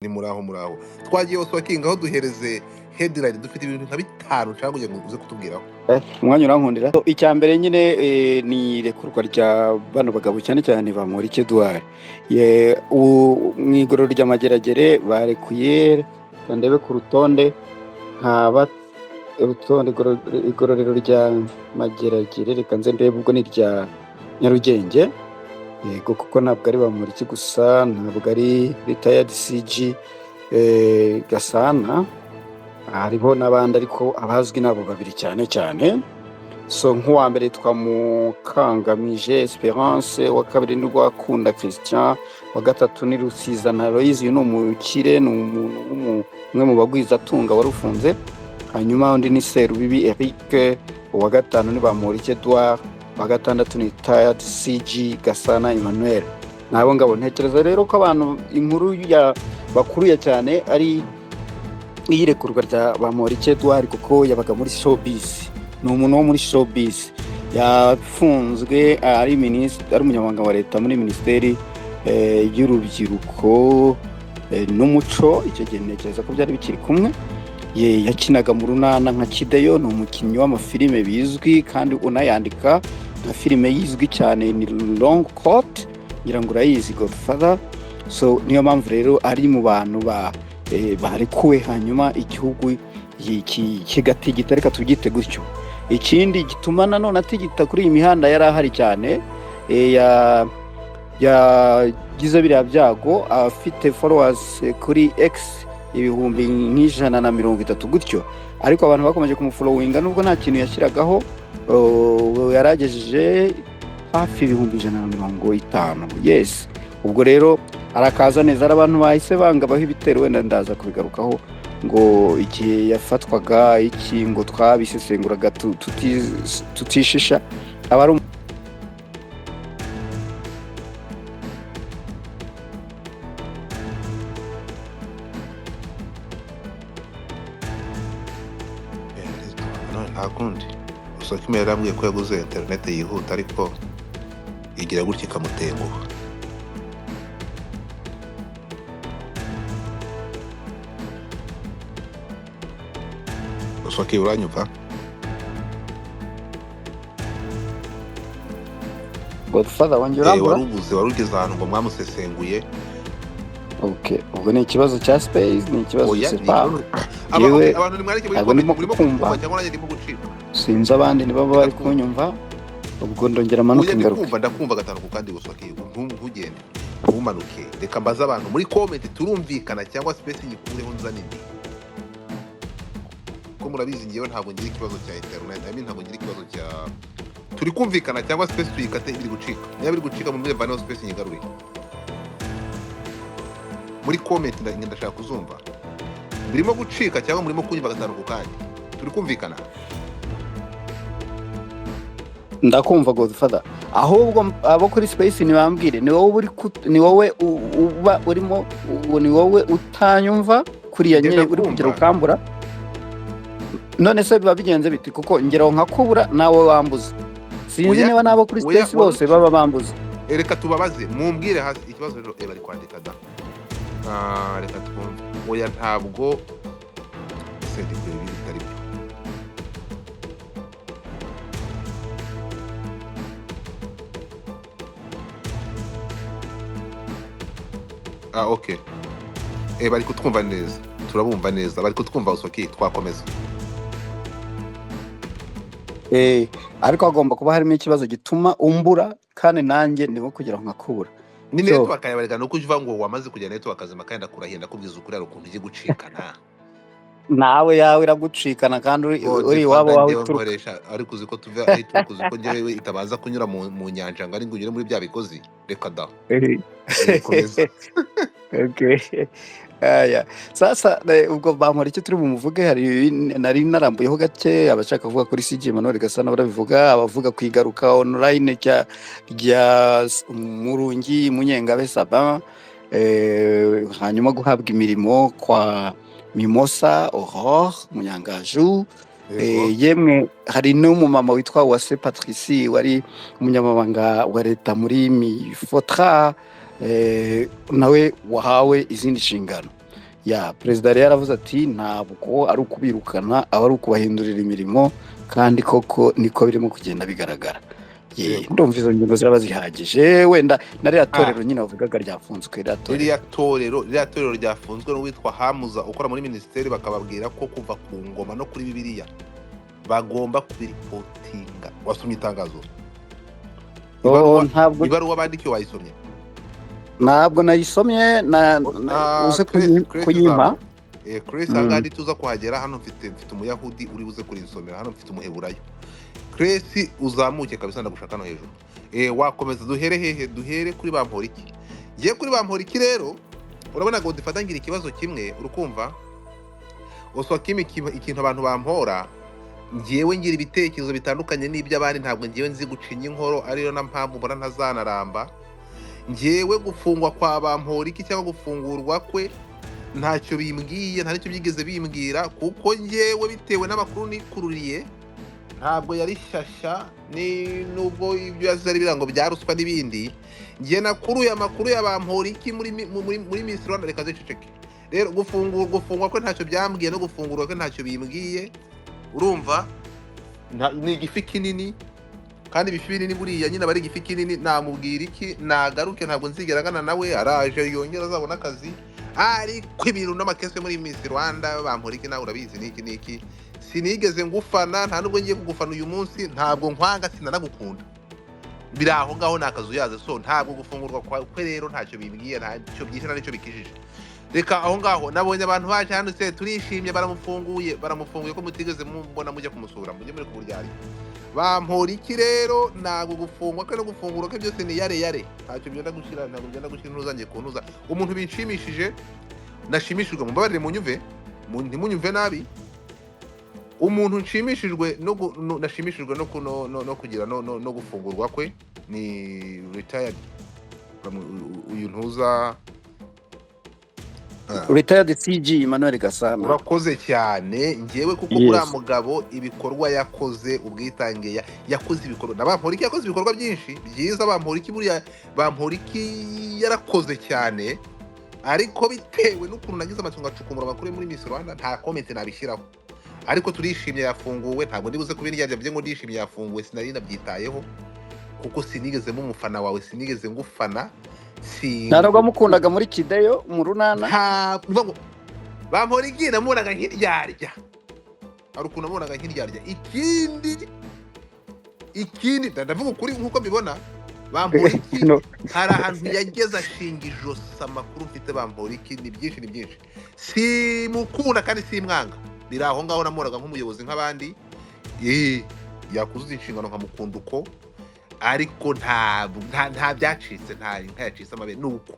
Ni muraho muraho, twagiye Oswaking, aho duhereze headline, dufite ibintu nka bitanu nshaka kugira ngo uze kutubwiraho. Umwanya urankundira. Icya mbere nyine ni irekurwa rya bano bagabo, cyane cyane Bamporiki Edouard. Mu igororero rya Mageragere barekuye, reka ndebe ku rutonde, nkaba urutonde igororero rya Mageragere, reka nze ndebe, ubwo ni irya Nyarugenge. Yego, kuko ntabwo ari Bamporiki gusa, ntabwo ari retired CG Gasana, hariho n'abandi, ariko abazwi ni abo babiri cyane cyane. So nk'uwa mbere yitwa Mukangamije Esperance, uwa kabiri ni Rwakunda Christian, uwa gatatu ni Rusizana Aloys. Uyu ni umukire, ni umuntu umwe mu bagwizatunga wari ufunze. Hanyuma undi ni Serubibi Eric, uwa gatanu ni Bamporiki Edouard, uwa gatandatu ni retired CG Gasana Emmanuel. Nabo ngabo ntekereza rero ko abantu inkuru ya bakuruye cyane ari iyirekurwa rya Bamporiki Edouard, kuko yabaga muri showbiz, ni umuntu wo muri showbiz, yafunzwe ari minisitiri, ari umunyamabanga wa leta muri minisiteri y'urubyiruko n'umuco. Icyo gihe ntekereza ko byari bikiri kumwe. Ye, yakinaga mu Runana nka Kideyo, ni umukinnyi w'amafilime bizwi kandi unayandika, nka filime yizwi cyane ni Long Coat, ngira ngo urayizi, Godfather. So niyo mpamvu rero ari mu bantu barekuwe, hanyuma igihugu kigatigita, reka tubyite gutyo. Ikindi gituma nanone atigita kuri iyi mihanda, yari ahari cyane, yagize biriya byago afite followers kuri X 130,000 gutyo, ariko abantu bakomeje kumufollowinga nubwo nta kintu yashyiragaho. Oh, yaragejeje hafi 150,000. Yes, ubwo rero arakaza neza. Hari abantu bahise bangabaho ibitero, wenda ndaza kubigarukaho, ngo igihe yafatwaga iki, ngo twabisesenguraga tutishisha aba ari None nta kundi, Oswakim yarambwiye ko yaguze interineti yihuta, ariko igira gutya ikamutenguha. Oswakim, uranyumva? Godfather wanjye, Eh, urambura? Wari ubuze, wari ugeze ahantu ngo mwamusesenguye. Okay, ubwo ni ikibazo cya space, ni ikibazo Oya, ni sepa ikibazo yewe. Okay, abantu nimwareke muri Ntabwo comment ndimo murimo kukumva. kukumva cyangwa nanjye ndimo gucika? Sinzi abandi niba Reka bari twumve. kunyumva, ubwo ndongera manuke Oya, ngaruke. Ndikumva, ndakumva gatanu ku kandi. Oswakim, ntugende, ntumanuke. Reka mbaze abantu muri comment, turumvikana cyangwa space nyikureho nzane indi? Ko murabizi ngewe ntabwo ngira ikibazo cya internet, I mean, ntabwo ngira ikibazo cya, turi kumvikana cyangwa space tuyikate biri gucika? Niba biri gucika mu mvaneho space nyigarure. Muri comment ndashaka kuzumva, birimo gucika cyangwa murimo kunyumva gatanu ku kandi, turi kumvikana? Ndakumva, Godfather. Ahubwo abo kuri space ntibambwire, ni wowe uri ni wowe uba urimo ni wowe utanyumva kuriya Njye nyine uri kugira ndakumva. ukambura. None se biba bigenze biti? Kuko ngeraho nkakubura, nawe wambuza, sinzi Oya, niba n'abo kuri oya, space bose baba bambuza. Reka tubabaze, mumbwire hasi ikibazo rero. Bari kwandika da. Ah, reka twumve. Oya, ntabwo ese ndi kureba ibindi bitari byo. Ah, okay, bari kutwumva neza, turabumva neza, bari kutwumva. Usoki, twakomeza. Ariko hagomba kuba harimo ikibazo gituma umbura kandi nanjye ndimo kugira ngo nkakubura. Ni So network yawe, nuko uva ngo wamaze kujya network zima, kandi ndakurahiye, ndakubwiza ukuri, hari ukuntu ijya gucikana. Nawe yawe iragucikana kandi uri iwabo Godfather, wawe njyewe ituruka. nkoresha, ariko uzi ko tuva aho ituruka, uzi ko njyewe itabanza kunyura mu nyanja ngo ari ngo unyure muri bya bigozi? Reka da. Komeza. Okay. Aya. Sasa ubwo bampora icyo turi bumuvuge, hari nari narambuyeho gake, abashaka kuvuga kuri CG Emmanuel Gasana barabivuga, abavuga ku igaruka online rya Murungi Munyengabe Sabin, hanyuma guhabwa imirimo kwa Mimosa Aurore Munyangaju. Yego. Yemwe hari n'umumama witwa Uwase Patricie wari umunyamabanga wa leta muri Mifotra, nawe wahawe izindi nshingano. Ya perezida rero yaravuze ati ntabwo ari ukubirukana, aba ari ukubahindurira imirimo, kandi koko niko birimo kugenda bigaragara. Yego. Ndumva izo ngingo ziraba zihagije. Wenda na ririya Ah. torero nyine bavugaga ryafunzwe, ririya torero. Ririya torero ryafunzwe n'uwitwa Hamuza ukora muri minisiteri, bakababwira ko kuva ku ngoma no kuri Bibiliya bagomba kubiripotinga. Wasomye itangazo? Oh, Ibaruwa, ntabwo. Ibaruwa bandikiwe wayisomye? Ntabwo nayisomye na uze Chris, Chris kuyimpa. uzamuka. Chris, ahangaha ntituza kuhagera. Hano mfite umuyahudi uri buze kurinsomera, hano mfite umuheburayo. Chris, uzamuke kabisa, ndagushaka hano hejuru. Wakomeza. Duhere hehe? Duhere kuri Bamporiki. Ngiye kuri Bamporiki rero, urabona ngo dufata ngira ikibazo kimwe, urukumva Oswakim, ikintu abantu bampora, ngewe ngira ibitekerezo bitandukanye n'iby'abandi. Ntabwo ngewe nzi gucinya inkoro, ariyo na mpamvu mbona ntazanaramba. Ngewe gufungwa kwa Bamporiki cyangwa gufungurwa kwe ntacyo bimbwiye, nta n'icyo byigeze bimbwira, kuko ngewe bitewe n'amakuru nikururiye, ntabwo yari shyashya ni nubwo ibyo yazize ari ibirango bya ruswa n'ibindi. Ngewe nakuruye amakuru ya Bamporiki muri Miss Rwanda. Reka ziceceke rero. Gufungwa kwe ntacyo byambwiye, no gufungurwa kwe ntacyo bimbwiye. Urumva ni igifi kinini, kandi ibifi binini buriya nyine aba ari igifi kinini. Namubwira iki? Nagaruke, ntabwo nzigera ngana nawe, araje yongera azabona akazi. Ariko ibintu n'amakese muri Miss Rwanda, Bamporiki nawe urabizi niki niki. Sinigeze ngufana, nta nubwo ngiye kugufana uyu munsi. Ntabwo nkwanga, sinanagukunda, biri aho ngaho, ni akazu yaze. So ntabwo gufungurwa kwe rero ntacyo bimbwiye, ntacyo byishe, nta n'icyo bikijije. Reka aho ngaho. Nabonye abantu baje hano se, turishimye, baramufunguye, baramufunguye, ko mutigeze mubona mujya kumusura, mujye muri kuburyarya. Bamporiki rero ntabwo gufungwa kwe no gufungurwa kwe byose ni yare yare, ntacyo byenda gushyira, ntabwo byenda gushyira intuzange ku ntuza. Umuntu binshimishije, nashimishijwe, mumbabarire munyumve, ntimunyumve nabi, umuntu nshimishijwe no nashimishijwe no no kugira no gufungurwa kwe ni retired uyu ntuza. Retired CG Emmanuel Gasana. Urakoze cyane. Ngewe kuko uriya Yes. mugabo ibikorwa yakoze, ubwitange yakoze ibikorwa na Bamporiki yakoze ibikorwa byinshi byiza. Bamporiki buriya, Bamporiki yarakoze cyane, ariko bitewe n'ukuntu nagize amatsiko ngacukumbura amakuru yo muri Miss Rwanda, nta comment nabishyiraho. Ariko turishimye yafunguwe. Ntabwo ndibuze kuba indyarya bye ngo ndishimye yafunguwe, sinari nabyitayeho kuko sinigeze umufana wawe, sinigeze ngufana. Ntabwo wamukundaga muri Kideyo mu runana? Nta uvuga ngo Bamporiki namubonaga nk'iryarya, hari ukuntu namubonaga nk'iryarya. Ikindi ndavuga ukuri nk'uko mbibona, Bamporiki No. hari ahantu yageze ashinga ijosi. Amakuru mfite Bamporiki ni byinshi, ni byinshi. Simukunda kandi simwanga, biri aho ngaho. Namubonaga nk'umuyobozi nk'abandi, yakuzuza inshingano nkamukunda uko, ariko nta byacitse, nta nka yacitse amabere ni uko.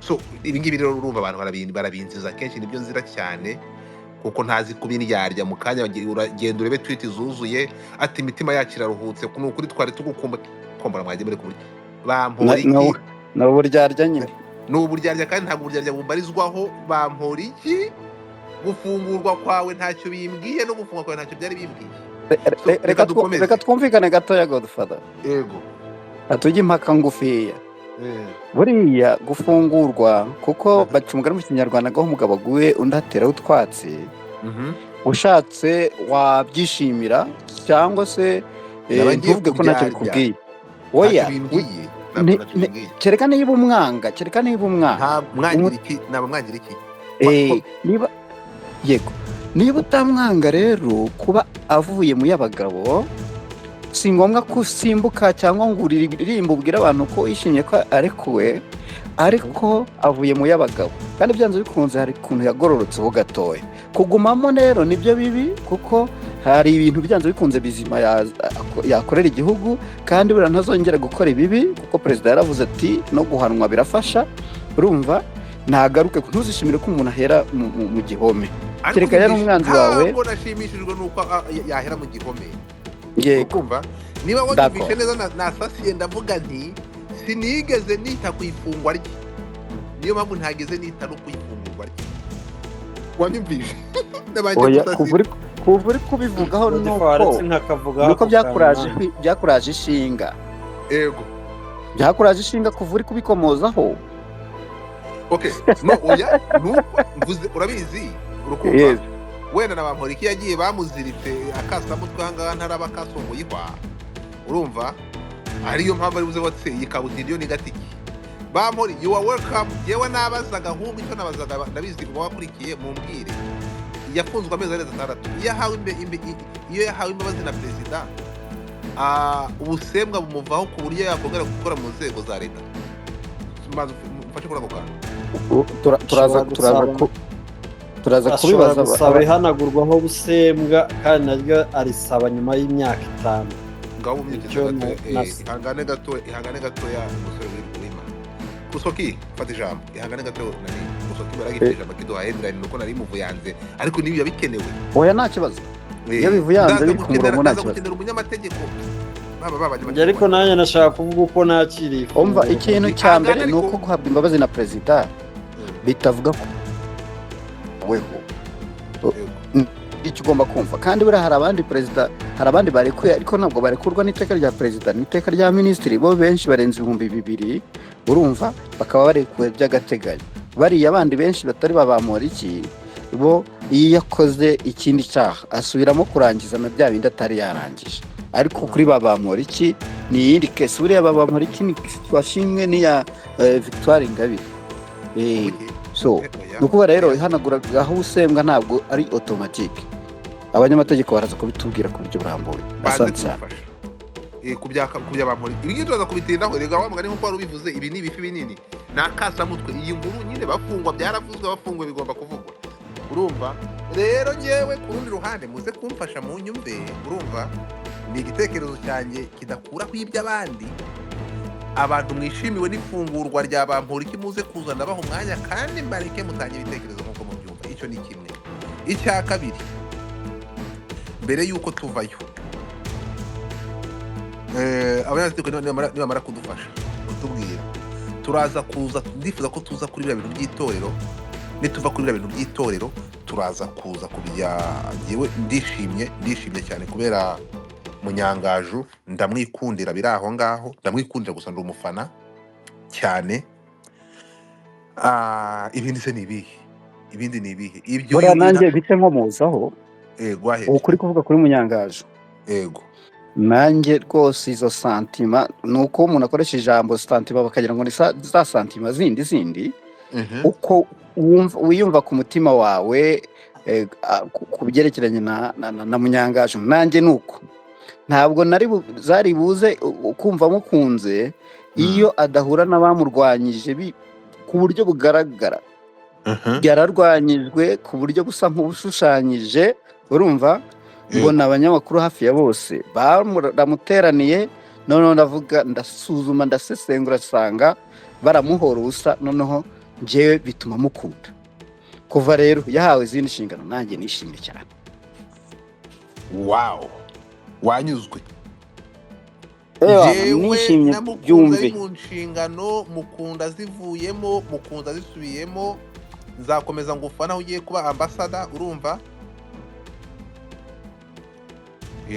So ibi ngibi rero urumva abantu barabinziza kenshi, nibyo nzira cyane kuko ntazi kubindyarya. Mu kanya uragenda urebe tweet zuzuye ati imitima yacu iraruhutse, ni ukuri twari tugukumba kombora mwagiye muri kuburyo Bamporiki. Ni uburyarya nyine. Ni uburyarya, kandi ntabwo uburyarya bumbarizwaho. Bamporiki, gufungurwa kwawe ntacyo bimbwiye, no gufungwa kwawe ntacyo byari bimbwiye. So, reka dukomeze. Reka twumvikane gatoya, Godfather. Yego. Tujye impaka ngufiya. Buriya gufungurwa, kuko baca umugani mu Kinyarwanda ngo aho umugabo aguye undi ateraho utwatsi. Ushatse wabyishimira cyangwa se Naba ngiye ntuvuge ko ntacyo kuryarya. bikubwiye. Ntacyo Oya, bimbwiye, ntabwo ntacyo bimbwiye. Kereka niba umwanga, kereka niba umwanga. Nta mwangira iki? Naba mwangira iki? Niba yego, niba utamwanga rero, kuba avuye mu y'abagabo si ngombwa ko usimbuka cyangwa ngo uririmbe ubwire abantu ko wishimye ko arekuwe, ariko avuye mu y'abagabo kandi byanze bikunze hari ukuntu yagororotseho gatoya. Kugumamo rero nibyo bibi, kuko hari ibintu byanze bikunze bizima yakorera igihugu, kandi buriya ntazongera gukora ibibi, kuko perezida yaravuze ati no guhanwa birafasha. Urumva ntagaruke, ntuzishimire ko umuntu ahera mu gihome. Ariko Kereka yari umwanzi wawe. Ntabwo nashimishijwe n'uko yahera mu gihome. Yego. Ukumva niba wanyumvishe D'accord. neza, nasasiye ndavuga nti sinigeze nita ku ifungwa rye, niyo mpamvu ntageze nita no ku ifungurwa rye. Wanyumvishe? Nabanje Oya, gusasira. Kuva uri kubivugaho Godfather, nuko waretse nkakavugaho nuko ako byakuraje kantu. Byakuraje ishinga. Yego. Byakuraje ishinga kuva uri kubikomozaho. Okay, no, oya, nuko mvuze, urabizi, urukumva. Yes. Wenda na Bamporiki yagiye bamuziritse akasamutwe ahangaha, ntaraba akasongoye ihwa, urumva ariyo mpamvu ari buze watse iyi kabutindi yo ni gatiki. Bampori, you are welcome. Yewe, nabazaga ahubwo icyo nabazaga, ndabizi uba wakurikiye, mumbwire. Yafunzwe amezi arenze 6. Iyo yahawe imbabazi na perezida, ubusembwa bumuvaho ku buryo yakongera gukora mu nzego za leta? Mbanza mfashe kuri ako kantu. Turaza Ashobora turaza gusaba turaza ashobora kubibaza gusaba ihanagurwaho busembwa, kandi naryo arisaba nyuma y'imyaka 5. Ngaho mumyukize Icyo gato. Ihangane gato, ihangane gatoya, umusore w'Imana Kusoki, fata ijambo. Ihangane gato, nani Kusoki baragifite ijambo kiduha headline, nuko nari muvuyanze, ariko nibi biba bikenewe. Oya, nta kibazo. Iyo bivuyanze Ndaza biri ku gukenera murongo, nta ndaza kibazo. gukenera umunyamategeko baba Njye ariko b'abanyamategeko. nanjye nashaka kuvuga uko nakiriye Umva, ifungurwa. ikintu cya mbere Ihangane ni ariko. uko guhabwa imbabazi na perezida bitavuga ko weho icyo ugomba kumva. Kandi buriya hari abandi perezida, hari abandi barekuye, ariko ntabwo barekurwa n'iteka rya perezida, n'iteka rya minisitiri. Bo benshi barenze 2000, urumva, bakaba barekuwe by'agateganyo. Bariya bandi benshi batari Bamporiki, bo iyo yakoze ikindi cyaha asubiramo kurangiza na bya bindi atari yarangije. Ariko kuri Bamporiki ni iyindi case. Buriya Bamporiki ni situation imwe n'iya Victoire Ingabire. So Oya. ni ukuvuga rero ihanagura aho usembwa ntabwo ari automatique. Abanyamategeko baraza kubitubwira ku buryo burambuye. Baze Asante cyane. kudufasha ku bya Bamporiki. Ibi ngibi turaza kubitindaho. Rega wa mugani, nk'uko wari ubivuze, ibi ni ibifi binini, ni akasamutwe. Iyi nkuru nyine bafungwa byaravuzwe, bafungwe bigomba kuvugwa, urumva. Rero ngewe ku rundi ruhande muze kumfasha mu nyumve, urumva, ni igitekerezo cyanjye kidakuraho iby'abandi. Abantu mwishimiwe n'ifungurwa rya Bamporiki, muze kuza ndabaha umwanya kandi mbareke mutange ibitekerezo nk'uko mubyumva. Icyo ni kimwe. Icya kabiri, mbere y'uko tuvayo, abanyamategeko nibamara kudufasha kutubwira, turaza kuza. Ndifuza ko tuza kuri biriya bintu by'itorero. Nituva kuri biriya bintu by'itorero, turaza kuza kubya. Njyewe ndishimye, ndishimye cyane kubera Munyangaju, ndamwikundira, biri aho ngaho, ndamwikundira gusa, ndi umufana cyane. Ibindi se ni ibihe? Ibindi ni ibihe ibyo? Buriya nanjye bite nkomozaho. Go ahead. Ubu kuri kuvuga kuri Munyangaju, Yego. nanjye rwose izo sentiments, ni uko umuntu akoresha ijambo sentiments bakagira ngo ni za sentiments zindi zindi. Uko wiyumva ku mutima wawe ku byerekeranye na Munyangaju, nanjye ni uko. Ntabwo nari zari buze kumva mukunze iyo adahura n'abamurwanyije ku buryo bugaragara. Yararwanyijwe ku buryo busa nk'ubushushanyije, urumva. Mbona abanyamakuru hafi ya bose baramuteraniye, noneho ndavuga, ndasuzuma, ndasesengura, nsanga baramuhora ubusa. Noneho njyewe bituma mukunda. Kuva rero yahawe izindi nshingano, nanjye nishimye cyane. Wow, wanyuzwe? Ewa, Njyewe nishimye. namukunze Byumve. ari mu nshingano, mukunda zivuyemo, mukunda zisubiyemo. Nzakomeza ngufana aho ugiye kuba ambasada, urumva.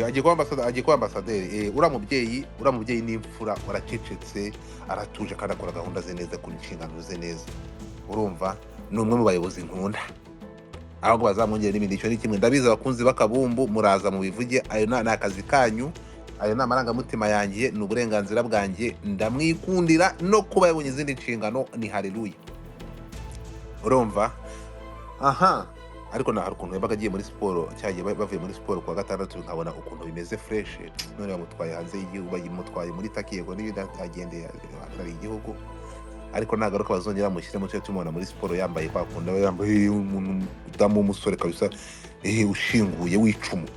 Agiye kuba ambasada, agiye kuba ambasaderi. Uriya mubyeyi ni imfura, waracecetse, aratuje kandi akora gahunda ze neza, kuri inshingano ze neza, urumva. Ni umwe mu bayobozi nkunda, ahubwo bazamwongera n'ibindi. Icyo ni kimwe. Ndabizi abakunzi b'akabumbu muraza mubivuge, ayo ni akazi kanyu, ayo ni amarangamutima yanjye, ni uburenganzira bwanjye. Ndamwikundira no kuba yabonye izindi nshingano, ni haleluya, urumva. Aha ariko na hari ukuntu yabaga agiye muri siporo, cyagiye bavuye muri siporo kuwa gatandatu, nkabona ukuntu bimeze fresh. None bamutwaye hanze y'igihugu, bamutwaye muri Taki, yego n'ibindi, agendeye ahagarariye igihugu, ariko nagaruka bazongera bamushyiremo, tujye tumubona muri siporo yambaye kwa kundi aba yambaye, umuntu umudamu w'umusore kabisa, ushinguye w'icumu.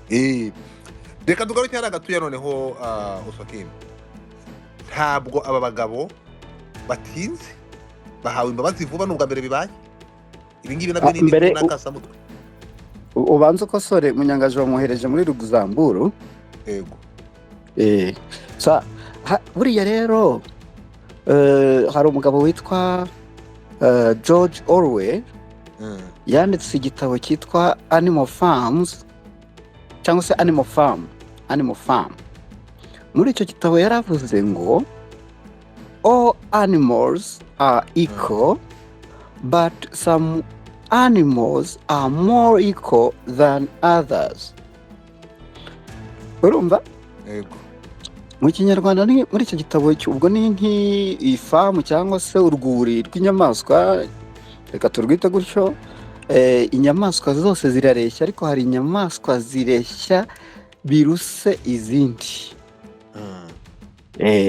Reka tugaruke hariya gatuya noneho. Usokim, ntabwo aba bagabo batinze bahawe imbabazi vuba, ni ubwa mbere bibaye ibi ngibi nabyo. Ni indi Mbere nkuru n'akasamutwe. Ubanza ukosore, Munyangaju bamwohereje muri Luxembourg. Yego. Sa buriya rero hari umugabo witwa George Orwell, yanditse igitabo cyitwa Animal Farms cyangwa se Animal Farm, Animal Farm. Muri icyo gitabo yaravuze ngo "All animals are equal." But some animals are more equal than others. Urumva? Yego. Mu Kinyarwanda, ni muri icyo gitabo ubwo ni nk'ifamu cyangwa se urwuri rw'inyamaswa, reka turwite gutyo. Inyamaswa zose zirareshya, ariko hari inyamaswa zireshya biruse izindi.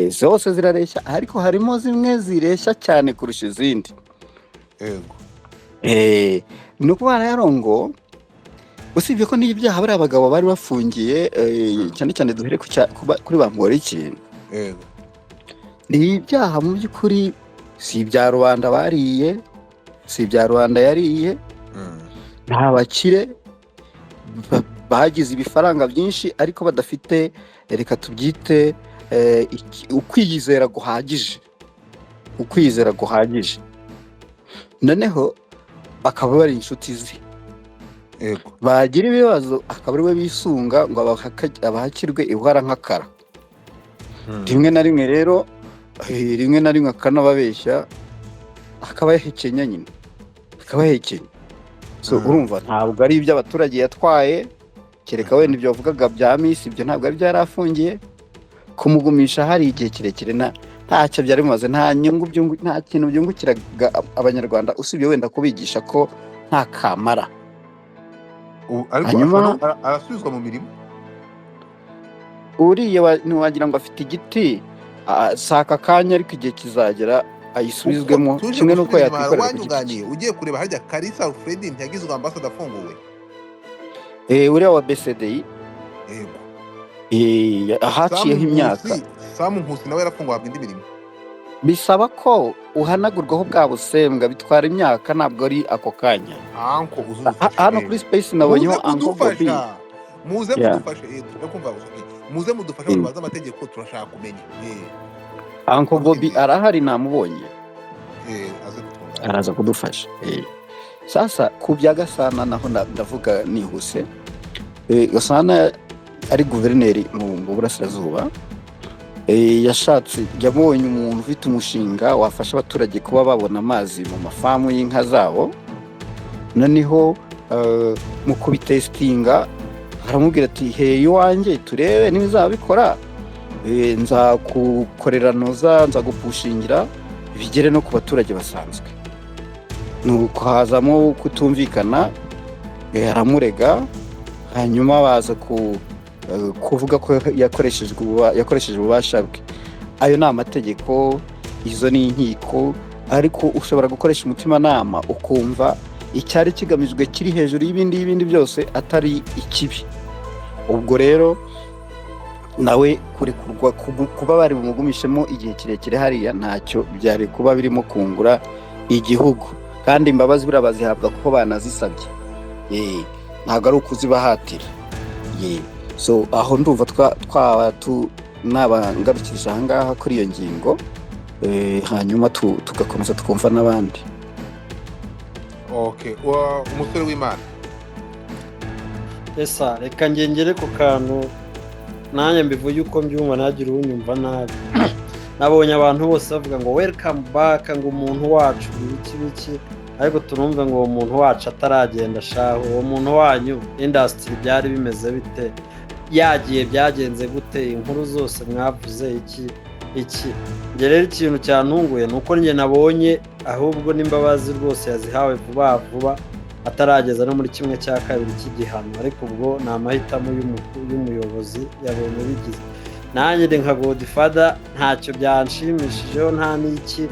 Zose zirareshya, ariko harimo zimwe zireshya cyane kurusha izindi. Ni ukuvuga rero ngo usibye ko n'ibyaha bariya abagabo bari bafungiye, cyane cyane duhere kuri Bamporiki, ni ibyaha mu by'ukuri si ibya rubanda bariye, si ibya rubanda yariye. Nta bakire bagize ibifaranga byinshi ariko badafite, reka tubyite, ukwiyizera guhagije, ukwiyizera guhagije, noneho bakaba bari inshuti ze, bagira ibibazo akaba ari we bisunga ngo abahakirwe ihora nk'akara. Rimwe na rimwe rero, rimwe na rimwe akanababeshya, akaba yahekenya nyine, akaba yahekenya. So urumva ntabwo ari iby'abaturage yatwaye, kereka wenda ibyo wavugaga bya misi, ibyo ntabwo ari byo yari afungiye. Kumugumisha hari igihe kirekire ntacyo byari bimaze, nta nyungu nta kintu byungukiraga Abanyarwanda usibye wenda kubigisha ko nta kamara. Ariko Hanyuma ashobora arasubizwa mu mirimo. Uriya ntiwagira ngo afite igiti, si aka kanya, ariko igihe kizagera Kuko ayisubizwemo, tuje kimwe n'uko gusubira inyuma yakwikorera ku giti cye. Wanyunganiye, ugiye kureba harya Kalisa Alfred ntiyagizwe ambasada afunguwe? Uriya wa BCDI? Yego. Samu Haciyeho imyaka. Nkusi, Samu Nkusi nawe yarafunguwe, ahabwa indi mirimo. Bisaba ko uhanagurwaho bwa busembwa, bitwara imyaka, ntabwo ari ako kanya. Anko uzudufashe. Hano kuri space nabonyeho Muze Uncle Bobby. kudufasha, muze mudufashe, turakumva gusa. Muze mudufashe, abantu bazi amategeko, turashaka kumenya. Uncle Bobby Komeze. arahari, namubonye. Aze kutwunganira. Araza kudufasha. Sasa ku bya Gasana naho ndavuga nihuse. Gasana ari guverineri mu Burasirazuba. Yashatse, yabonye umuntu ufite umushinga wafasha abaturage kuba babona amazi mu mafamu y'inka zabo. Noneho mu kubitesitinga aramubwira ati: "Heye iwanjye turebe nibizabikora, nzakukorera noza, nzagupushingira bigere no ku baturage basanzwe." Nuko hazamo kutumvikana, aramurega, hanyuma baza kuvuga ko yakoresheje ububasha bwe. Ayo ni amategeko, izo ni inkiko, ariko ushobora gukoresha umutimanama ukumva icyari kigamijwe kiri hejuru y'ibindi byose atari ikibi. Ubwo rero nawe kurekurwa, kuba bari bumugumishemo igihe kirekire hariya, ntacyo byari kuba birimo kungura igihugu. Kandi imbabazi buriya bazihabwa kuko banazisabye, ntabwo ari ukuzibahatira. So aho ndumva twaba nabangarukirije ahangaha kuri iyo ngingo, hanyuma tugakomeza twumva n'abandi. Okay, umusore w'Imana. Esa reka ngengere ku kantu nanjye mbivuge uko mbyumva, ntagire unyumva nabi. Nabonye abantu bose bavuga ngo "Welcome back", ngo umuntu wacu, ibiki biki, ariko turumve ngo uwo muntu wacu ataragenda shahu, uwo muntu wanyu, industry byari bimeze bite yagiye? Byagenze gute? Inkuru zose mwavuze iki iki? Njye rero ikintu cyantunguye ni uko njye nabonye ahubwo n'imbabazi rwose yazihawe vuba vuba, atarageza no muri kimwe cya kabiri cy'igihano. Ariko ubwo ni amahitamo y'umuyobozi yabonye bigize. Nanjye ndi nka Godfather, ntacyo byanshimishijeho, nta n'iki,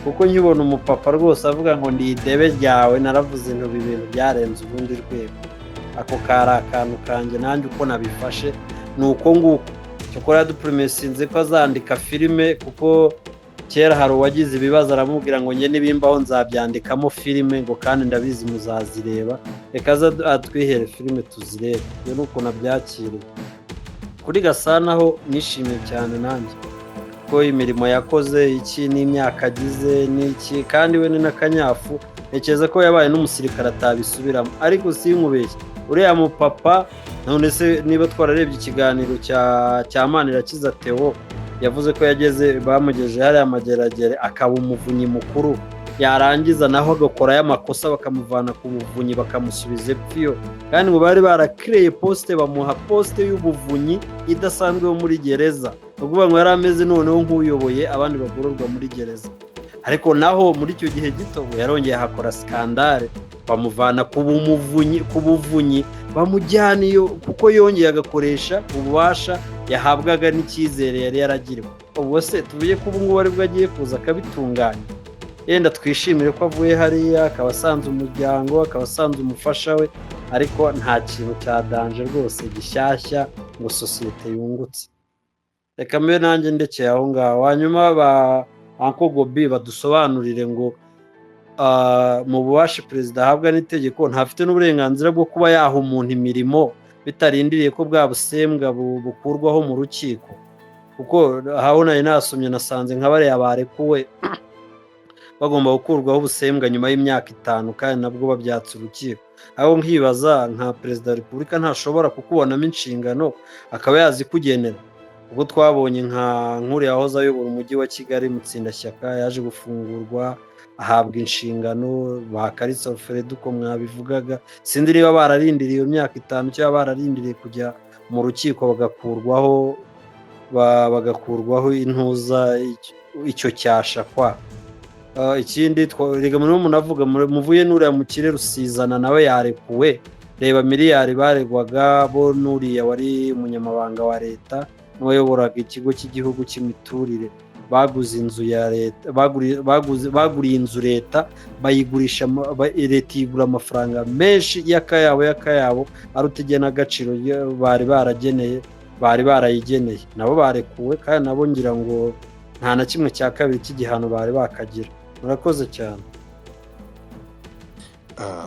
kuko nkibona umupapa rwose avuga ngo ndi idebe ryawe, naravuze nti ibi bintu byarenze urundi rwego. Ako kari akantu kanjye nanjye uko nabifashe ni uko nguko. Cyokora yadupromisinze ko azandika filime, kuko kera hari uwagize ibibazo aramubwira ngo njye nibimbaho nzabyandikamo filime, ngo kandi ndabizi muzazireba. Reka aze atwihere filime tuzirebe. Iyo ni ukuntu abyakiriye. Kuri Gasana ho nishimiye cyane nanjye ko imirimo yakoze iki n'imyaka agize n'iki, kandi we ni n'akanyafu, ntekereza ko yabaye n'umusirikare atabisubiramo. Ariko sinkubeshye, uriya mupapa, none se niba twararebye ikiganiro cya Manirakiza Theo, yavuze ko yageze, bamugejeje hariya Mageragere akaba umuvunyi mukuru. Yarangiza naho agakora y'amakosa, bakamuvana ku muvunyi bakamusubiza epfo, kandi ngo bari barakireye poste, bamuha poste y'ubuvunyi idasanzwe yo muri gereza. Ni ukuvuga ngo yari ameze noneho nk'uyoboye abandi bagororwa muri gereza. Ariko naho muri icyo gihe gito ngo yarongeye ahakora scandale, bamuvana ku buvunyi bamujyana iyo, kuko yongeye agakoresha ububasha yahabwaga n'icyizere yari yaragiriwe. Ubwo se tuvuye ko ubu ngubu aribwo agiye kuza akabitunganya? Yenda twishimire ko avuye hariya akaba asanze umuryango, akaba asanze umufasha we, ariko nta kintu cya danger rwose gishyashya ngo sosiyete yungutse. Reka mbe nanjye ndekeye aho ngaho. Hanyuma ba Uncle Gobi badusobanurire ngo mu bubasha perezida ahabwa n'itegeko, ntafite n'uburenganzira bwo kuba yaha umuntu imirimo bitarindiriye ko bwa busembwa bukurwaho mu rukiko? Kuko aho nari nasomye, nasanze nka bariya barekuwe bagomba gukurwaho ubusembwa nyuma y'imyaka 5, kandi nabwo babyatse urukiko. Aho nkibaza, nka perezida wa repubulika ntashobora kukubonamo inshingano akaba yazikugenera? Ubwo twabonye nka nk'uriya wahoze ayobora umujyi wa Kigali, Mutsindashyaka, yaje gufungurwa ahabwa inshingano. Ba Kalisa Alfred uko mwabivugaga, sinzi niba bararindiriye iyo myaka 5 cyangwa bararindiriye kujya mu rukiko bagakurwaho intuza icyo cyashakwa. Ikindi rega murimo munavuga muvuye n'uriya mukire Rusizana nawe yarekuwe. Reba miliyari baregwaga bo n'uriya wari umunyamabanga wa leta n'uwayoboraga ikigo cy'igihugu cy'imiturire, baguze inzu ya leta, baguriye inzu leta, bayigurisha, leta iyigura amafaranga menshi y'akayabo aruta igenagaciro bari barageneye, bari barayigeneye. Nabo barekuwe, kandi nabo ngira ngo nta na kimwe cya kabiri cy'igihano bari bakagira. Murakoze cyane.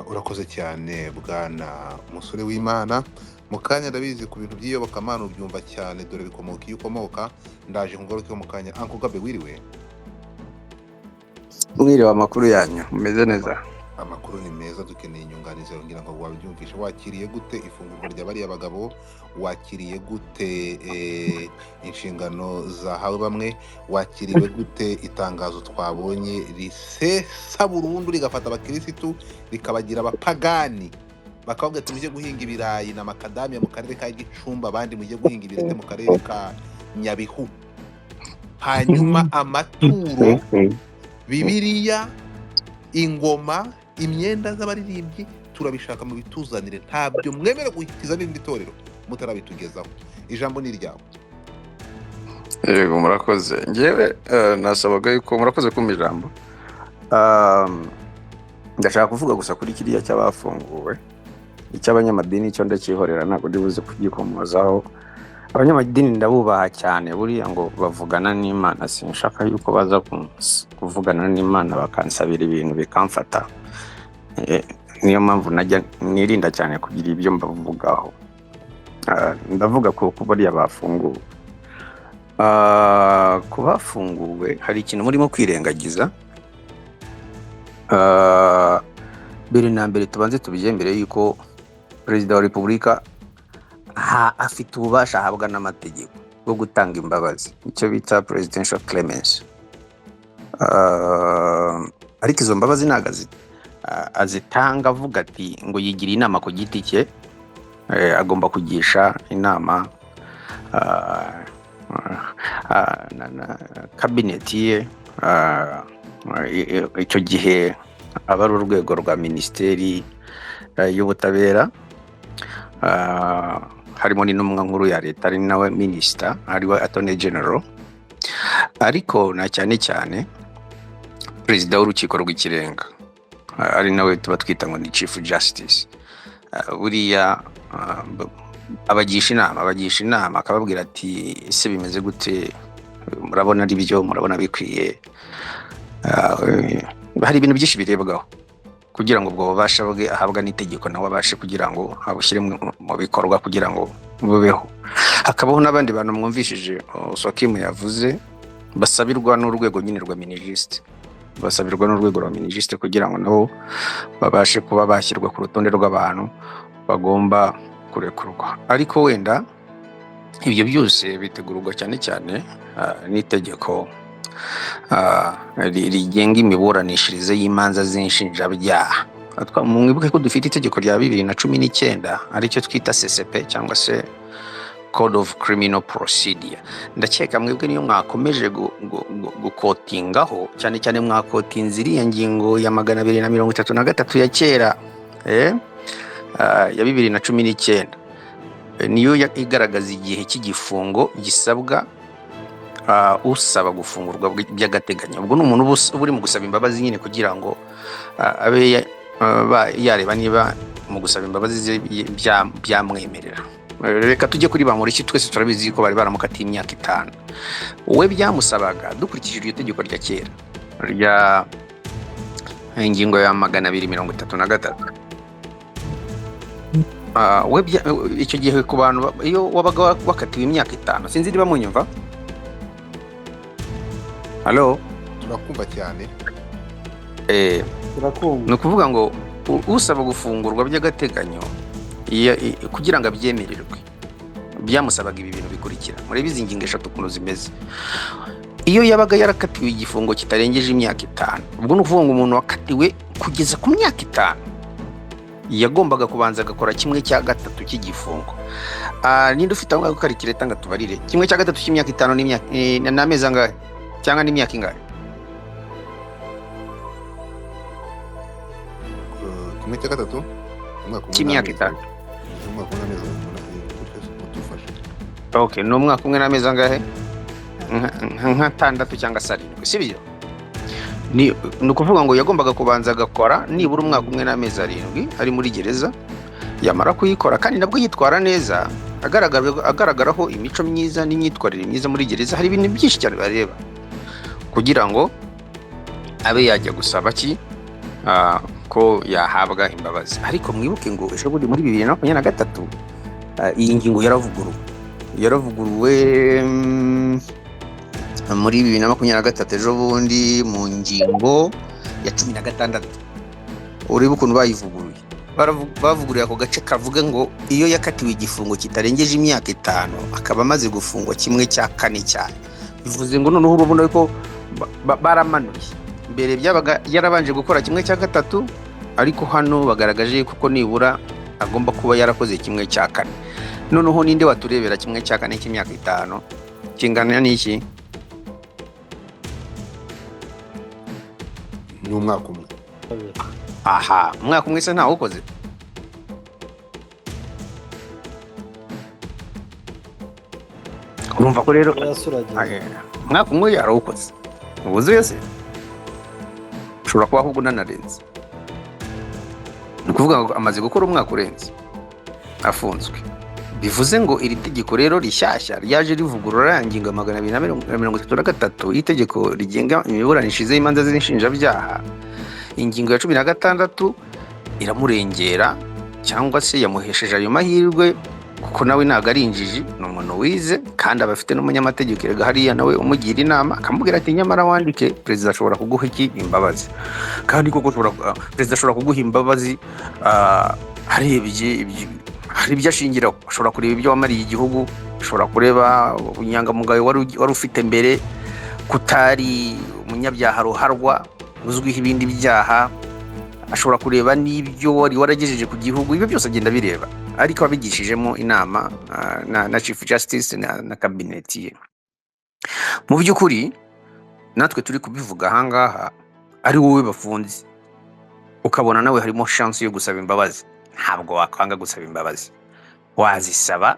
Urakoze cyane, bwana musore w'Imana. Mu kanya, ndabizi ku bintu by'iyobokamana ubyumva cyane, dore bikomoka iyo ukomoka. Ndaje nkugarukeho mu kanya. Uncle Gabe, wiriwe? Mwiriwe, amakuru yanyu, mumeze neza? Amakuru ni meza. Dukeneye inyunganizi yawe, ngira ngo wabyumvishe. Wakiriye gute ifungurwa rya bariya bagabo? Wakiriye gute inshingano zahawe bamwe? Wakiriwe gute itangazo twabonye risesa burundu, rigafata abakirisitu rikabagira abapagani, bakavuga ati mujye guhinga ibirayi na makadamiya mu karere ka Gicumbi, abandi mujye guhinga ibirete mu karere ka Nyabihu? Hanyuma amaturo, Bibiliya, ingoma, imyenda z'abaririmbyi, turabishaka mu bituzanire. Ntabyo mwemere guhikiza n'irindi torero mutarabitugezaho. Ijambo ni iryawe. Yego, murakoze. Ngewe nasabaga yuko, murakoze kumpa ijambo. Ndashaka kuvuga gusa kuri kiriya cy'abafunguwe. Icy'abanyamadini cyo ndacyihorera, ntabwo ndi buze kugikomozaho. Abanyamadini ndabubaha cyane, buriya ngo bavugana n'Imana. Sinshaka yuko baza kuvugana n'Imana bakansabira ibintu bikamfata. Niyo mpamvu najya nirinda cyane kugira ibyo mbavugaho. Ndavuga ko bariya bafunguwe, ku bafunguwe hari ikintu murimo kwirengagiza. Mbere na mbere tubanze tubyemere yuko perezida wa repubulika afite ububasha ahabwa n'amategeko bwo gutanga imbabazi, icyo bita presidential clemency. Ariko izo mbabazi ntabwo azitanga avuga ati ngo yigiriye inama ku giti cye. Agomba kugisha inama na kabineti ye. Icyo gihe aba ari urwego rwa minisiteri y'ubutabera, harimo n'intumwa nkuru ya leta ari nawe minisita, ariwe attorney general, ariko na cyane cyane perezida w'urukiko rw'ikirenga, ari nawe tuba twita ngo ni chief justice. Buriya abagisha inama akababwira ati: "Ese bimeze gute? Murabona ari byo? Murabona bikwiye?" Hari ibintu byinshi birebwaho kugira ngo ubwo bubasha bwe ahabwa n'itegeko nawe abashe kugira ngo abushyire mu bikorwa kugira ngo bubeho. Hakabaho n'abandi bantu mwumvishije Sokimu yavuze, basabirwa n'urwego nyine rwa MINIJUST, basabirwa n'urwego rwa MINIJUST kugira ngo nabo babashe kuba bashyirwa ku rutonde rw'abantu bagomba kurekurwa. Ariko wenda ibyo byose bitegurwa cyane cyane n'itegeko. rigenga imiburanishirize y'imanza z'inshinjabyaha. Mwibuke ko dufite itegeko rya 2019, aricyo twita CCP cyangwa se Code of Criminal Procedure. Ndakeka mwebwe niyo mwakomeje gukotingaho cyane cyane, mwakotinze iriya ngingo ya 233 ya kera, ya 2019. Niyo igaragaza igihe cy'igifungo gisabwa usaba gufungurwa by'agateganyo. Ubwo ni umuntu uba uri mu gusaba imbabazi nyine, kugira ngo abe yareba niba mu gusaba imbabazi ze byamwemerera. Reka tujye kuri Bamporiki. Twese turabizi ko bari baramukatiye imyaka 5. We byamusabaga, dukurikije iryo tegeko rya kera rya ingingo ya 233, we icyo gihe ku bantu iyo wabaga wakatiwe imyaka 5, sinzi niba munyumva, halo? Turakumva cyane. Turakumva. Ni ukuvuga ngo usaba gufungurwa by'agateganyo, kugira ngo abyemererwe byamusabaga ibi bintu bikurikira. Murebe izi ngingo eshatu ukuntu zimeze. Iyo yabaga yarakatiwe igifungo kitarengeje imyaka 5, ubwo ni ukuvuga ngo umuntu wakatiwe kugeza ku myaka 5 yagombaga kubanza agakora kimwe cya gatatu cy'igifungo. Ninde ufite aho ngaho calculator ngo tubarire kimwe cya gatatu cy'imyaka 5 n'imyaka n'amezi angahe cyangwa n'imyaka ingahe? Kimwe cya gatatu, umwaka umwe cy'imyaka n'amezi 5. Umwaka umwe n'amezi umunani, gutyo mutufashe. Okay, ni umwaka umwe n'amezi angahe? Nk'atandatu cyangwa se arindwi, si byo? Ni ukuvuga ngo yagombaga kubanza agakora nibura umwaka umwe n'amezi 7 ari muri gereza. Yamara kuyikora kandi nabwo yitwara neza, agaragaraho imico myiza n'imyitwarire myiza muri gereza, hari ibintu byinshi cyane bareba kugira ngo abe yajya gusaba ki ko yahabwa imbabazi. Ariko mwibuke ngo ejo bundi muri 2023, iyi ngingo yaravuguruwe muri 2023 ejo bundi, mu ngingo ya 16. Urebe ukuntu bayivuguruye. Bavuguruye ako gace kavuga ngo iyo yakatiwe igifungo kitarengeje imyaka 5 akaba amaze gufungwa kimwe cya kane cyane. Bivuze ngo noneho urabona ko baramanuye. Mbere byabaga yarabanje gukora kimwe cya gatatu, ariko hano bagaragaje kuko nibura agomba kuba yarakoze kimwe cya kane. Noneho ninde waturebera kimwe cya kane cy'imyaka 5 kingana n'iki? Ni umwaka umwe. Aha, umwaka umwe se ntawukoze? Urumva ko rero Yasuragiye. Umwaka umwe yarawukoze wuzuye se, ushobora kuba ahubwo unanarenze. Ni ukuvuga ngo amaze gukora umwaka urenze afunzwe. Bivuze ngo iri tegeko rero rishyashya ryaje rivugurura ya ngingo ya 233 y'itegeko rigenga imiburanishirize y'imanza z'inshinjabyaha. Ingingo ya 16 iramurengera cyangwa se yamuhesheje ayo mahirwe, kuko nawe ntabwo ari injiji, ni umuntu wize kandi aba afite n'umunyamategeko erega hariya nawe umugira inama, akamubwira ati nyamara wandike, perezida ashobora kuguha iki? Imbabazi. Kandi koko perezida ashobora kuguha imbabazi, arebye hari ibyo ashingiraho. Ashobora kureba ibyo wamariye igihugu, ashobora kureba ubunyangamugayo wari ufite mbere, kutari umunyabyaha ruharwa uzwiho ibindi byaha, ashobora kureba n'ibyo wari waragejeje ku gihugu. Ibyo byose agenda abireba, ariko abigishijemo inama na Chief Justice na kabineti ye. Mu by'ukuri natwe turi kubivuga ahangaha, ari wowe bafunze ukabona nawe harimo chance yo gusaba imbabazi, ntabwo wakwanga gusaba imbabazi, wazisaba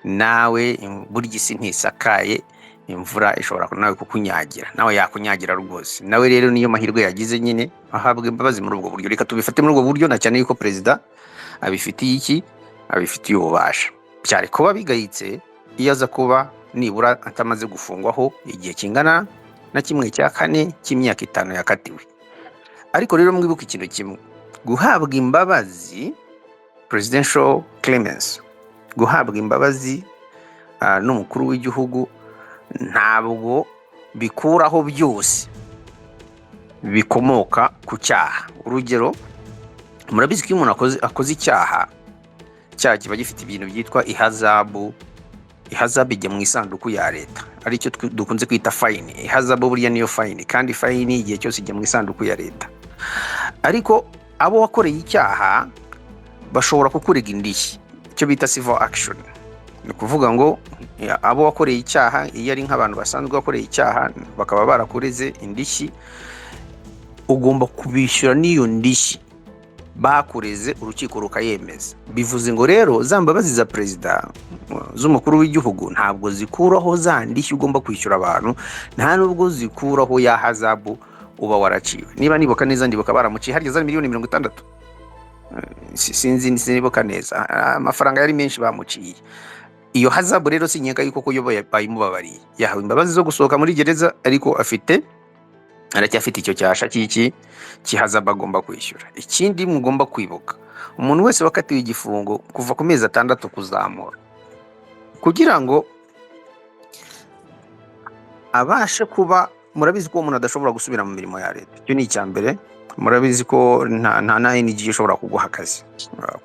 nawe. Burya isi ntisakaye, imvura ishobora nawe kukunyagira, nawe yakunyagira rwose. Nawe rero niyo mahirwe yagize nyine, ahabwa imbabazi muri ubwo buryo. Reka tubifate muri ubwo buryo, na cyane yuko perezida abifitiye iki? Abifitiye ububasha. Byari kuba bigayitse iyo aza kuba nibura atamaze gufungwaho igihe kingana na kimwe cya kane cy'imyaka 5 yakatiwe. Ariko rero mwibuke ikintu kimwe: guhabwa imbabazi, presidential clemency, guhabwa imbabazi n'umukuru w'igihugu ntabwo bikuraho byose bikomoka ku cyaha. Urugero, murabizi ko iyo umuntu akoze icyaha, icyaha kiba gifite ibintu byitwa ihazabu. Ihazabu ijya mu isanduku ya leta, aricyo dukunze kwita fine. Ihazabu burya niyo fine, kandi fine igihe cyose ijya mu isanduku ya leta. Ariko abo wakoreye icyaha bashobora kukurega indishyi, icyo bita civil action. Ni ukuvuga ngo abo wakoreye icyaha, iyo ari nk'abantu basanzwe bakoreye icyaha bakaba barakureze indishyi, ugomba kubishyura n'iyo ndishyi bakureze, urukiko rukayemeza. Bivuze ngo rero za mbabazi za perezida, z'umukuru w'igihugu, ntabwo zikuraho za ndishyi ugomba kwishyura abantu, nta nubwo zikuraho ya hazabu uba waraciwe. Niba nibuka neza, ndibuka baramuciye harya za miliyoni 60. Sinzi, sinibuka neza. Amafaranga yari menshi bamuciye. Iyo hazabu rero sinkeka yuko ko yo bayimubabariye. Yahawe imbabazi zo gusohoka muri gereza, ariko aracyafite icyo cyasha cy'iki cy'ihazabu agomba kwishyura. Ikindi mugomba kwibuka, umuntu wese wakatiwe igifungo kuva ku mezi 6 kuzamura, kugira ngo abashe kuba, murabizi ko uwo muntu adashobora gusubira mu mirimo ya leta. Icyo ni icya mbere. Murabizi ko nta na NGO ishobora kuguha akazi,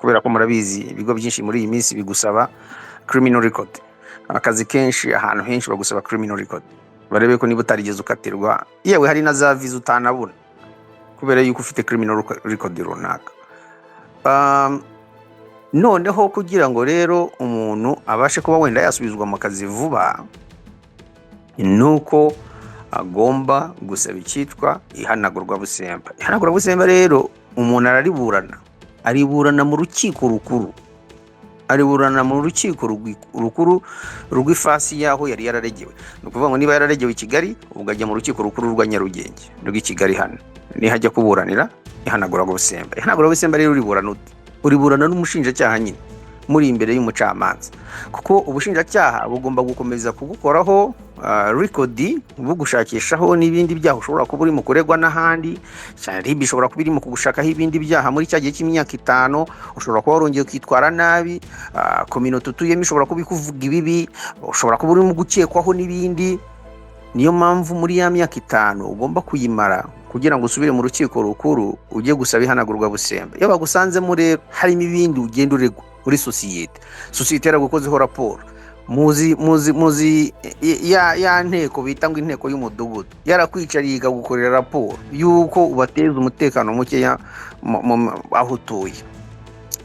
kubera ko murabizi ibigo byinshi muri iyi minsi bigusaba criminal record. Akazi kenshi, ahantu henshi bagusaba criminal record, barebe ko niba utarigeze ukatirwa. Yewe, hari na za visa utanabona kubera yuko ufite criminal record runaka. Noneho kugira ngo rero umuntu abashe kuba wenda yasubizwa mu kazi vuba, ni uko agomba gusaba icyitwa ihanagurwabusemba. Ihanagurwabusemba rero umuntu arariburana, ariburana mu rukiko rukuru, ariburana mu rukiko rukuru rw'ifasi y'aho yari yararegewe. Ni ukuvuga ngo niba yararegewe i Kigali, ubwo ajya mu rukiko rukuru rwa Nyarugenge rw'i Kigali hano, niho ajya kuburanira ihanagurwabusemba. Ihanagurwabusemba rero uriburana ute? Uriburana n'umushinjacyaha nyine, muri imbere y'umucamanza, kuko ubushinjacyaha bugomba gukomeza kugukoraho record, bugushakishaho n'ibindi byaha ushobora kuba uri mu kuregwa n'ahandi. Cyane RIB ishobora kuba iri mu kugushakaho ibindi byaha muri cya gihe cy'imyaka 5, ushobora kuba warongeye ukitwara nabi, communauté utuyemo ishobora kuba ikuvuga ibibi, ushobora kuba urimo gukekwaho n'ibindi. Niyo mpamvu muri ya myaka 5 ugomba kuyimara kugira ngo usubire mu rukiko rukuru ujye gusaba ihanagurwa busemba. Iyo bagusanzemo rero harimo ibindi ugenda uregwa muri sosiyete, sosiyete yaragukozeho raporo, muzi ya nteko bita ngo inteko y'umudugudu yarakwicariye ikagukorera raporo y'uko ubateza umutekano mukeya aho utuye,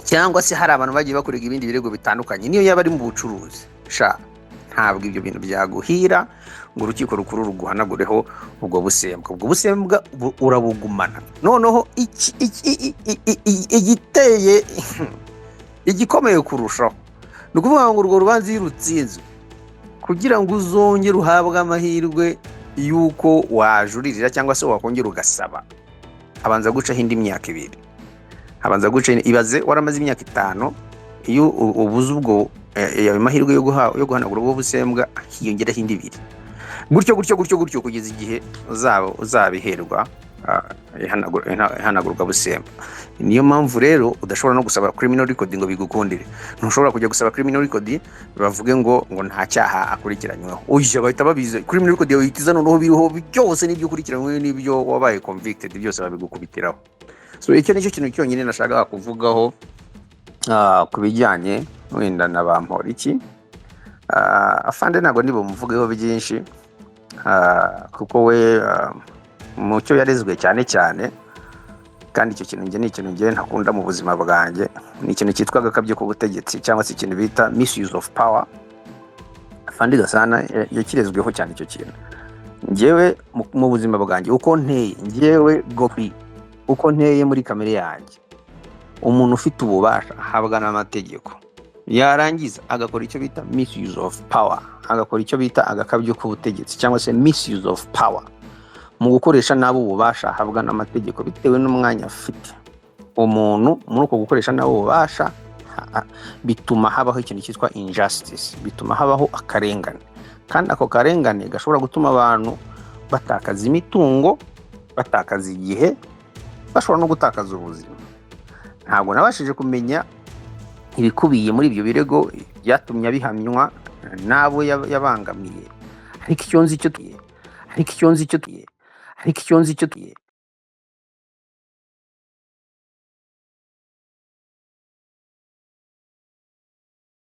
cyangwa se hari abantu bagiye bakorega ibindi birego bitandukanye, niyo yaba ari mu bucuruzi sha, ntabwo ibyo bintu byaguhira ngo urukiko rukuru ruguhanagureho ubwo busembwa. Ubwo busembwa urabugumana. Noneho igiteye igikomeye kurushaho ni ukuvuga ngo urwo rubanza iyo urutsinzwe, kugira ngo uzongere uhabwe amahirwe y'uko wajuririra cyangwa se wakongera ugasaba, habanza gucaho indi myaka 2, habanza guca. Ibaze waramaze imyaka 5, iyo ubuze ubwo ayo mahirwe yo guhanagura ubwo busembwa, hiyongeraho indi 2, gutyo gutyo gutyo gutyo, kugeza igihe uzaba uzabiherwa ihanagurwa busemba. Niyo mpamvu rero udashobora no gusaba criminal record ngo bigukundire. Ntushobora kujya gusaba criminal record bavuge ngo nta cyaha akurikiranyweho. Oya, bahita babizi. Criminal record yawe ihita iza noneho biriho byose, n'ibyo ukurikiranyweho n'ibyo wabaye convicted, byose babigukubitiraho. So icyo nicyo kintu cyonyine nashakaga kuvugaho ku bijyanye wenda na Bamporiki. Afande ntabwo ndi bumuvugeho byinshi, kuko we mu cyo yarezwe cyane cyane, kandi icyo kintu njye ni ikintu njye ntakunda mu buzima bwanjye, ni ikintu cyitwa agakabyo k'ubutegetsi cyangwa se ikintu bita misuse of power. Afande Gasana yakirezweho cyane icyo kintu. Njyewe mu buzima bwanjye uko nteye, njyewe Gopi uko nteye muri kamere yanjye, umuntu ufite ububasha ahabwa n'amategeko yarangiza agakora icyo bita misuse of power, agakora icyo bita agakabyo k'ubutegetsi cyangwa se misuse of power mu gukoresha nabi ububasha ahabwa n'amategeko bitewe n'umwanya afite, umuntu muri uko gukoresha nabi ububasha bituma habaho ikintu cyitwa injustice, bituma habaho akarengane, kandi ako karengane gashobora gutuma abantu batakaza imitungo, batakaza igihe, bashobora no gutakaza ubuzima. Ntabwo nabashije kumenya ibikubiye muri ibyo birego byatumye abihamywa n'abo yabangamiye, ariko icyo nzi cyo